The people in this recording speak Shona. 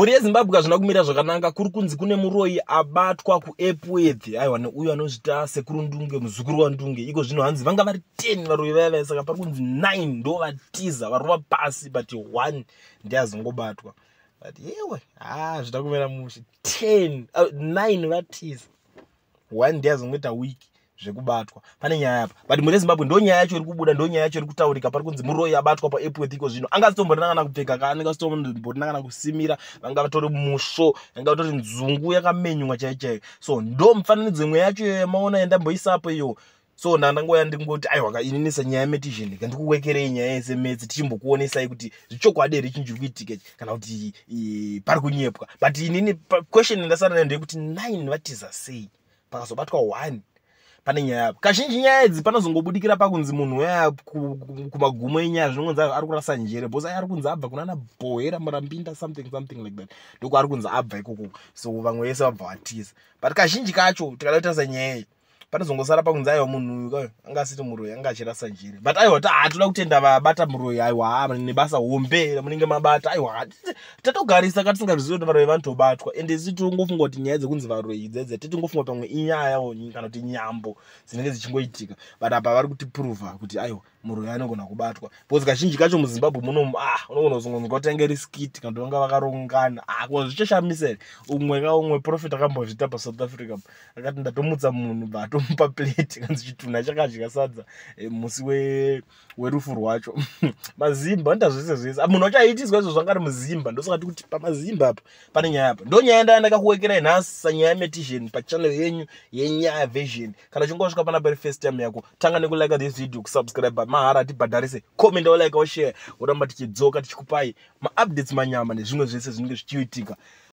Mhuri yeZimbabwe, hazvina kumira zvakanaka. Kuri kunzi kune muroyi abatwa kuEpworth. Aiwa, neuyo anozvita Sekuru Ndunge, muzukuru waNdunge. Iko zvino hanzi vanga vari 10 varoyi vaya vaya, saka pari kunzi 9 ndo vatiza, varova pasi, but 1 ndiazongobatwa. But yewe, ha, zvida kumira mushe. 10, 9 vatiza, 1 ndiazongoita week zvekubatwa. Pane nyaya apa. But mhuri yeZimbabwe, ndo nyaya yacho iri kubuda, ndo nyaya yacho iri kutaurika. Pari kunzi muroyi abatwa paEpworth iko zvino. Anga asitomborina kana kupfeka ka, anenge asitomborina kana kusimira. Vanga vatori musvo, vanga vatori nzungu yakamenywa chaiyo chaiyo. So ndo mufananidzo imwe yacho yamaona yandamboisapo iyo. So ndandangoya ndingoti, aiwa ka, inini senyaya yemetition ka, ndikuwekerei nyaya yese metsi, tichimbokuonesai kuti zvichokwadi here chinhu chiri kuitika ichi, kana kuti pari kunyepwa. But inini question ndasara nayo ndeyekuti 9 vatiza sei, pakazobatwa 1? Pane nyaya apa. Kazhinji nyaya idzi panozongobudikira pakunzi munhu uya kumagumo enyaya zvinongonzi ari kurasa njere, because ari kunzi abva kunana Bhohera, Murambinda, something something like that. Ndoko ari kunzi abva ikoko. So vamwe vese vabva vatiza. But kazhinji kacho tikada kutarisa nyaya iyi, panozongosara pakunzi, aiwa, munhu uyu kayo anga asiri muroyi, anga achirasa njere. But aiwa, hatoda kutenda vabata muroyi. Aiwa, nebasa hombe munenge mabata. Aiwa, tatogarisa ka tisingazivi kuti varoyi vanotobatwa. Ende isi tongofunga kuti nyaya dzekunzi varoyi dzedze, titingofunga kuti pamwe inyayawo kana kuti nyambo dzinenge dzichingoitika. But apa vari kutiprova kuti, aiwa, muroyi anogona kubatwa, because kazhinji kacho muZimbabwe munomu, ah, unogona kuzongonzwa kuti ange riskit kana kuti vanga vakarongana. Ah, ko zvichashamisa here? Umwe ka, umwe prophet akambozviita paSouth Africa, akati ndatomutsa munhu, bva atomupa plate, kanzi chitunha chakadya sadza musi werufu rwacho. Mazimba anoita zvese zvese. Ah, munhu wacho aiitiswa izvo zvanga ari muzimba. Ndosaka tikuti pamazimba apa pane nyaya apa. Ndo nyaya ndaya ndakakuwekerai nhasi sanyaya yemetition pachannel yenyu yeNyaya Version. Kana uchinge wasvika panapa iri first time yako, tanga nekulike this video, kusubscribe mahara, tibhadharise, comment, like, share. Uramba tichidzoka tichikupai maupdates manyama nezvimwe zvese zvinenge zvichiitika.